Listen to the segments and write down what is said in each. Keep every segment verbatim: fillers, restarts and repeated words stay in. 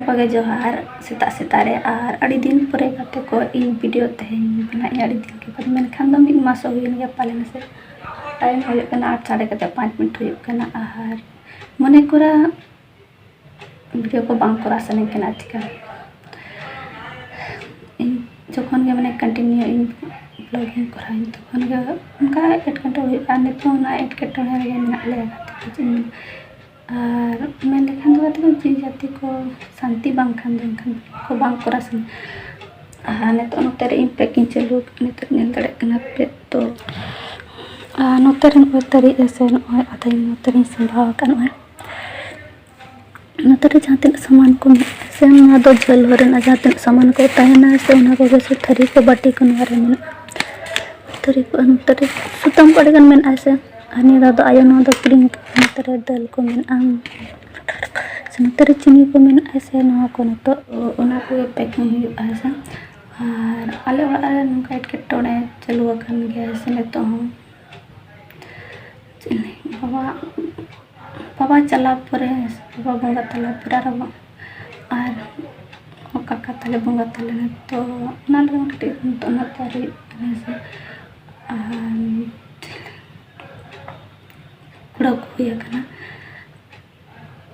ᱠᱚᱜᱮ ᱡᱚᱦᱟᱨ ᱥᱮᱛᱟᱜ ᱥᱮᱛᱟᱜ ᱨᱮ᱾ ᱟᱨ ᱟᱹᱰᱤ ᱫᱤᱱ ᱯᱚᱨᱮ ᱜᱟᱛᱮ ᱠᱚ ᱤᱧ ᱵᱷᱤᱰᱤᱭᱳ ᱛᱮᱦᱮᱧ ᱵᱮᱱᱟᱣᱮᱫᱼᱟ, ᱟᱹᱰᱤ ᱫᱤᱱ ᱜᱮ ᱵᱟᱫᱽ, ᱢᱮᱱᱠᱷᱟᱱ ᱫᱚ ᱢᱤᱫ ᱢᱟᱥ ᱦᱩᱭᱮᱱ ᱜᱮᱭᱟ ᱯᱟᱞᱮᱱ ᱥᱮ᱾ ᱴᱟᱭᱤᱢ ᱦᱩᱭᱩᱜ ᱠᱟᱱᱟ ᱟᱴ ᱥᱟᱲᱮ ᱠᱟᱛᱮ ᱯᱟᱸᱪ ᱢᱤᱱᱤᱴ ᱦᱩᱭᱩᱜ ᱠᱟᱱᱟ᱾ ᱟᱨ ᱢᱚᱱᱮ ᱠᱚᱨᱟ ᱵᱷᱤᱰᱤᱭᱳ ᱠᱚ ᱵᱟᱝ ᱠᱚᱨᱟᱣ ᱥᱟᱱᱟᱧ ᱠᱟᱱᱟ ᱪᱤᱠᱟ᱾ ᱤᱧ ᱡᱚᱠᱷᱚᱱ ᱜᱮ ᱢᱟᱱᱮ ᱠᱚᱱᱴᱤᱱᱤᱭᱩ ᱤᱧ ᱵᱞᱚᱜ ᱤᱧ ᱠᱚᱨᱟᱣᱟᱹᱧ, ᱛᱚᱠᱷᱚᱱ ᱜᱮ ᱚᱱᱠᱟ ᱮᱴᱠᱮᱴᱚᱬᱮ ᱦᱩᱭᱩᱜᱼᱟ᱾ ᱟᱨ ᱱᱤᱛᱚᱜ ᱚᱱᱟ ᱮᱴᱠᱮᱴᱚᱬᱮ ᱨᱮᱜᱮ ᱢᱮᱱᱟᱜ ᱞᱮᱭᱟ ᱜᱟᱛᱮ ᱠᱚ, ᱪᱮᱫ ᱤᱧ ᱢᱮᱱᱟ᱾ ᱟᱨ ᱢᱮᱱ ᱞᱮᱠᱷᱟᱱ ᱫᱚ ᱜᱟᱛᱮ ᱠᱚ, ᱡᱤᱣᱤ ᱡᱟᱹᱛᱤ ᱠᱚ ᱥᱟᱱᱛᱤ ᱵᱟᱝᱠᱷᱟᱱ ᱫᱚ ᱮᱱᱠᱷᱟᱱ ᱠᱚ ᱵᱟᱝ ᱠᱚᱨᱟᱣ ᱥᱟᱱᱟ᱾ ᱟᱨ ᱱᱤᱛᱚᱜ ᱱᱚᱛᱮ ᱨᱮ ᱤᱧ ᱯᱮᱠ ᱤᱧ ᱪᱟᱹᱞᱩ ᱟᱠᱟᱫᱟ, ᱱᱤᱛᱚᱜ ᱧᱮᱞ ᱫᱟᱲᱮᱭᱟᱜ ᱠᱟᱱᱟ ᱯᱮ ᱛᱚ᱾ ᱟᱨ ᱱᱚᱛᱮ ᱨᱮ ᱱᱚᱜᱼᱚᱭ ᱛᱟᱹᱨᱤᱡ ᱮᱥᱮ ᱱᱚᱜᱼᱚᱭ ᱟᱫᱟᱧ ᱱᱚᱛᱮ ᱨᱤᱧ ᱥᱟᱢᱵᱟᱣ ᱟᱠᱟᱫ ᱱᱚᱜᱼᱚᱭ᱾ ᱱᱚᱛᱮ ᱨᱮ ᱡᱟᱦᱟᱸ ᱛᱤᱱᱟᱹᱜ ᱥᱟᱢᱟᱱ ᱠᱚ ᱢᱮᱱᱟᱜᱼᱟ ᱥᱮ, ᱱᱚᱣᱟ ᱫᱚ ᱡᱷᱟᱹᱞ ᱦᱚᱨ ᱨᱮᱱᱟᱜ ᱡᱟᱦᱟᱸ ᱛᱤᱱᱟᱹᱜ ᱥᱟᱢᱟᱱ ᱠᱚ ᱛᱟᱦᱮᱱᱟ ᱥᱮ, ᱚᱱᱟ ᱠᱚᱜᱮ ᱥᱮ ᱛᱷᱟᱹᱨᱤ ᱠᱚ ᱵᱟᱹᱴᱤ ᱠᱚ ᱱᱚᱣᱟ ᱨᱮ ᱢᱮᱱᱟᱜᱼᱟ᱾ ᱛᱷᱟᱹᱨᱤ ᱠᱚ ᱱᱚᱛᱮ ᱨᱮ ᱥᱩᱛᱟᱹᱢ ᱠᱚ ᱟᱹᱰᱤᱜᱟᱱ ᱢᱮᱱᱟᱜᱼᱟ ᱥᱮ᱾ ᱟᱨ ᱱᱤᱭᱟᱹ ᱫᱷᱟᱣ ᱫᱚ ᱟᱭᱳ ᱱᱚᱣᱟ ᱫᱚ ᱠᱤᱨᱤᱧ ᱠᱟᱜᱼᱟ᱾ ᱱᱚᱛᱮ ᱨᱮ ᱫᱟᱹᱞ ᱠᱚ ᱢᱮᱱᱟᱜᱼᱟ ᱥᱮ, ᱱᱚᱛᱮ ᱨᱮ ᱪᱤᱱᱤ ᱠᱚ ᱢᱮᱱᱟᱜᱼᱟ ᱥᱮ, ᱱᱚᱣᱟ ᱠᱚ ᱱᱤᱛᱚᱜ ᱚᱱᱟ ᱠᱚᱜᱮ ᱯᱮᱠᱤᱝ ᱦᱩᱭᱩᱜᱼᱟ ᱥᱮ᱾ ᱟᱨ ᱟᱞᱮ ᱚᱲᱟᱜ ᱨᱮ ᱱᱚᱝᱠᱟ ᱮᱴᱠᱮᱴᱚᱬᱮ ᱪᱟᱹᱞᱩ ᱟᱠᱟᱱ ᱜᱮᱭᱟ ᱥᱮ ᱱᱤᱛᱚᱜ ᱦᱚᱸ᱾ ᱪᱮᱫ ᱤᱧ ᱞᱟᱹᱭᱟ, ᱵᱟᱵᱟ, ᱵᱟᱵᱟ ᱪᱟᱞᱟᱣ ᱯᱚᱨᱮ, ᱵᱟᱵᱟ ᱵᱚᱸᱜᱟ ᱛᱟᱞᱟ ᱯᱚᱨᱮ ᱟᱨ ᱟᱵᱚ, ᱟᱨ ᱠᱟᱠᱟ ᱛᱟᱞᱮ ᱵᱚᱸᱜᱟ ᱛᱟᱞᱮ, ᱛᱚ ᱚᱱᱟ ᱞᱟᱹᱜᱤᱫ ᱠᱟᱹᱴᱤᱡ ᱱᱤᱛᱚᱜ ᱚᱱᱟ ᱛᱮᱭᱟᱨᱤ ᱦᱩᱭᱩᱜ ᱠᱟᱱᱟ ᱥᱮ᱾ ᱟᱨ ᱠᱩᱲᱟᱹᱣ ᱠᱚ ᱦᱩᱭ ᱟᱠᱟᱱᱟ᱾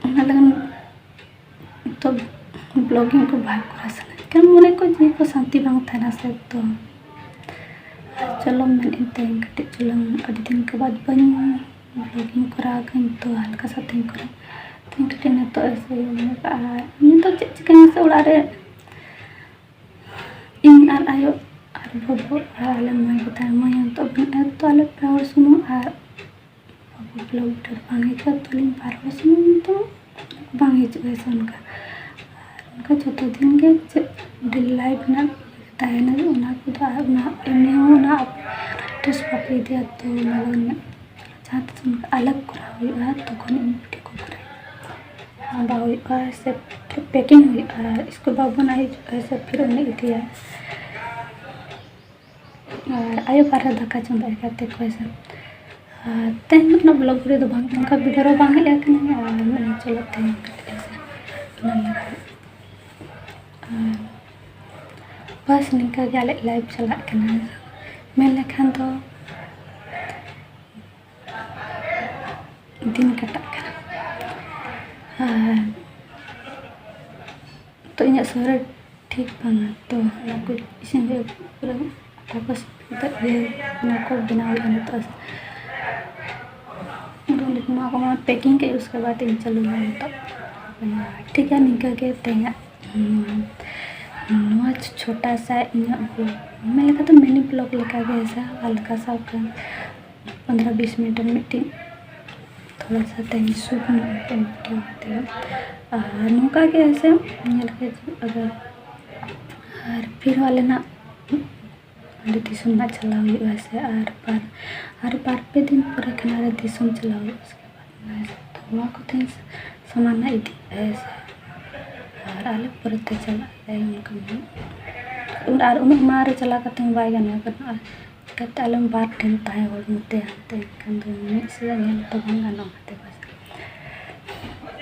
ᱚᱱᱟ ᱞᱟᱹᱜᱤᱫ ᱛᱚ ᱵᱞᱚᱜᱤᱝ ᱠᱚ ᱵᱟᱭ ᱠᱚᱨᱟᱣ ᱥᱟᱱᱟᱧ ᱠᱟᱱᱟ, ᱢᱚᱱᱮ ᱠᱚ ᱡᱤᱣᱤ ᱠᱚ ᱥᱟᱱᱛᱤ ᱵᱟᱝ ᱛᱟᱦᱮᱱᱟ ᱥᱮ᱾ ᱛᱚ ᱟᱨ ᱪᱚᱞᱚ ᱢᱮᱱᱮᱫ ᱛᱮᱧ ᱠᱟᱹᱴᱤᱡ ᱪᱩᱞᱩᱝ ᱟᱹᱰᱤ ᱫᱤᱱ ᱠᱚ ᱵᱟᱫᱽ ᱵᱟᱹᱧ ᱵᱞᱚᱜᱤᱝ ᱠᱚᱨᱟᱣ ᱠᱟᱹᱧ, ᱛᱚ ᱦᱟᱞᱠᱟ ᱥᱟᱛᱮᱧ ᱠᱚᱨᱟᱣ ᱛᱮᱧ ᱠᱟᱹᱴᱤᱡ ᱱᱤᱛᱚᱜ ᱮᱥᱮ ᱤᱭᱟᱹ ᱠᱟᱜᱼᱟ᱾ ᱟᱨ ᱱᱤᱛᱚᱜ ᱪᱮᱫ ᱪᱤᱠᱟᱹᱧ ᱥᱮ ᱚᱲᱟᱜ ᱨᱮ ᱤᱧ ᱟᱨ ᱟᱭᱳ ᱟᱨ ᱵᱟᱹᱵᱩ ᱟᱨ ᱟᱞᱮ ᱢᱟᱹᱭ ᱜᱮ ᱛᱟᱦᱮᱸ, ᱢᱟᱹᱭ ᱱᱤᱛᱚᱜ ᱵᱟᱹᱱᱩᱜᱼᱟ, ᱛᱚ ᱟᱞᱮ ᱯᱮ ᱦᱚᱲ ᱥᱩᱢᱩᱝ᱾ ᱟᱨ ᱵᱟᱹᱵᱩ ᱵᱞᱚᱜ ᱵᱷᱤᱰᱤᱭᱳ ᱵᱟᱝ ᱦᱤᱡᱩᱜᱼᱟ, ᱛᱚ ᱟᱹᱞᱤᱧ ᱵᱟᱨ ᱦᱚᱲ ᱥᱩᱢᱩᱝ ᱫᱚ ᱵᱟᱝ ᱦᱤᱡᱩᱜᱼᱟ ᱥᱮ ᱚᱱᱠᱟ᱾ ᱟᱨ ᱚᱱᱠᱟ ᱡᱚᱛᱚ ᱫᱤᱱ ᱜᱮ ᱪᱮᱫ ᱰᱮᱞᱤ ᱞᱟᱭᱤᱯᱷ ᱨᱮᱱᱟᱜ ᱛᱟᱦᱮᱱᱟ ᱚᱱᱟ ᱠᱚᱫᱚ, ᱟᱨ ᱚᱱᱟ ᱮᱢᱱᱤ ᱦᱚᱸ ᱚᱱᱟ ᱤᱱᱴᱟᱨᱮᱥᱴ ᱵᱟᱯᱮ ᱤᱫᱤᱭᱟ, ᱛᱚ ᱚᱱᱟ ᱫᱚ ᱩᱱᱟᱹᱜ ᱡᱟᱦᱟᱸ ᱛᱤᱥ ᱚᱱᱠᱟ ᱟᱞᱟᱜᱽ ᱠᱚᱨᱟᱣ ᱦᱩᱭᱩᱜᱼᱟ, ᱛᱚᱠᱷᱚᱱ ᱤᱧ ᱵᱷᱤᱰᱤᱭᱳ ᱠᱚ ᱠᱚᱨᱟᱣᱟ᱾ ᱥᱟᱢᱵᱟᱣ ᱦᱩᱭᱩᱜᱼᱟ ᱥᱮ ᱯᱮᱠᱤᱝ ᱦᱩᱭᱩᱜᱼᱟ, ᱤᱥᱠᱩᱞ ᱵᱟᱹᱵᱩ ᱱᱟᱭ ᱦᱤᱡᱩᱜᱼᱟ ᱥᱮ ᱯᱷᱤᱨ ᱩᱱᱤ ᱤᱫᱤᱭᱟ᱾ ᱟᱨ ᱟᱭᱳ ᱵᱟᱨ ᱨᱮ ᱫᱟᱠᱟ ᱪᱚᱸᱫᱟᱭ ᱜᱟᱛᱮ ᱠᱚ ᱥᱮ᱾ ᱟᱨ ᱛᱮᱦᱮᱧ ᱫᱚ ᱩᱱᱟᱹᱜ ᱵᱞᱚᱜ ᱨᱮᱫᱚ ᱵᱟᱝ, ᱚᱱᱠᱟ ᱵᱷᱤᱰᱤᱭᱳ ᱨᱮ ᱵᱟᱝ ᱦᱮᱡ ᱟᱠᱟᱱᱟ᱾ ᱟᱨ ᱢᱮᱱᱟ ᱪᱚᱞᱚ ᱛᱮᱦᱮᱧ ᱠᱟᱹᱴᱤᱡ ᱦᱮᱸ ᱥᱮ ᱚᱱᱟ ᱞᱟᱹᱜᱤᱫ᱾ ᱵᱟᱥ ᱱᱤᱝᱠᱟᱹ ᱜᱮ ᱟᱞᱮᱭᱟᱜ life ᱪᱟᱞᱟᱜ ᱠᱟᱱᱟ᱾ ᱢᱮᱱ ᱞᱮᱠᱷᱟᱱ ᱫᱚ ᱫᱤᱱ ᱠᱟᱴᱟᱜ ᱠᱟᱱᱟ᱾ ᱟᱨ ᱛᱚ ᱤᱧᱟᱹᱜ ᱥᱚᱦᱨᱟᱭ ᱴᱷᱤᱠ ᱵᱟᱝᱟ, ᱛᱚ ᱚᱱᱟ ᱠᱚ ᱤᱥᱤᱱ ᱦᱩᱭᱩᱜ ᱯᱩᱨᱟᱹ ᱚᱠᱟ ᱠᱚ ᱥᱤᱯᱤ ᱠᱟᱛᱮ ᱜᱮ ᱚᱱᱟ ᱠᱚ ᱵᱮᱱᱟᱣ ᱦᱩᱭᱩᱜᱼᱟ ᱱᱤᱛᱚᱜ᱾ ᱟᱫᱚ ᱱᱚᱣᱟ ᱠᱚ ᱢᱟ packing ᱠᱮᱫ, ᱩᱥᱠᱮ ᱵᱟᱫ ᱤᱧ ᱪᱟᱹᱞᱩᱭᱟ ᱱᱤᱛᱚᱜ᱾ ᱴᱷᱤᱠ ᱜᱮᱭᱟ, ᱱᱤᱝᱠᱟᱹ ᱜᱮ ᱛᱮᱦᱮᱧᱟᱜ, ᱦᱩᱸ, ᱱᱚᱣᱟ ᱪᱷᱳᱴᱟ ᱥᱟ ᱤᱧᱟᱹᱜ vlog, ᱢᱮᱱ ᱞᱮᱠᱟ ᱫᱚ mini vlog ᱞᱮᱠᱟ ᱜᱮ ᱦᱮᱸᱥᱮ, ᱦᱟᱞᱠᱟ ᱥᱟ ᱠᱟᱱ ᱯᱚᱱᱫᱽᱨᱚ ᱵᱤᱥ ᱢᱤᱱᱤᱴ ᱨᱮ ᱢᱤᱫᱴᱤᱡ ᱛᱷᱚᱲᱟ ᱥᱟ ᱛᱮᱦᱮᱧ shoot ᱧᱚᱜ ᱠᱟᱛᱮ ᱢᱤᱫᱴᱤᱡ ᱠᱟᱛᱮ᱾ ᱟᱨ ᱱᱚᱝᱠᱟ ᱜᱮ ᱦᱮᱸᱥᱮ ᱧᱮᱞ ᱯᱮ, ᱟᱜᱟᱨ ᱟᱨ ᱯᱷᱤᱨ ᱦᱚᱸ ᱟᱞᱮ ᱱᱟᱜ ᱚᱸᱰᱮ ᱫᱤᱥᱚᱢ ᱱᱟᱜ ᱪᱟᱞᱟᱣ ᱦᱩᱭᱩᱜᱼᱟ ᱥᱮ, ᱟᱨ ᱵᱟᱨ, ᱟᱨ ᱵᱟᱨ ᱯᱮ ᱫᱤᱱ ᱯᱚᱨᱮ ᱠᱷᱟᱱ ᱟᱨ ᱫᱤᱥᱚᱢ ᱪᱟᱞᱟᱣ ᱦᱩᱭᱩᱜᱼᱟ ᱥᱮ᱾ ᱛᱚ ᱱᱚᱣᱟ ᱠᱚᱛᱮ ᱥᱟᱢᱟᱱ ᱱᱟᱜ ᱤᱫᱤ ᱦᱮᱸ ᱥᱮ, ᱟᱨ ᱟᱞᱮ ᱯᱚᱨᱮᱛᱮ ᱪᱟᱞᱟᱜ ᱟᱞᱮ ᱚᱱᱠᱟ ᱢᱮᱱ᱾ ᱩᱱ-, ᱟᱨ ᱩᱱᱟᱹᱜ ᱢᱟᱲᱟᱝ ᱨᱮ ᱪᱟᱞᱟᱣ ᱠᱟᱛᱮ ᱦᱚᱸ ᱵᱟᱭ ᱜᱟᱱᱚᱜ ᱠᱟᱱᱟ, ᱟᱨ ᱪᱤᱠᱟᱹᱛᱮ ᱟᱞᱮ ᱵᱟᱨ ᱴᱷᱮᱱ ᱛᱟᱦᱮᱸ ᱦᱚᱲ ᱱᱚᱛᱮ ᱦᱟᱱᱛᱮ, ᱮᱱᱠᱷᱟᱱ ᱫᱚ ᱢᱤᱫ ᱥᱮᱫ ᱧᱮᱞ ᱛᱚ ᱵᱟᱝ ᱜᱟᱱᱚᱜᱼᱟ ᱦᱟᱱᱛᱮ ᱵᱟᱨ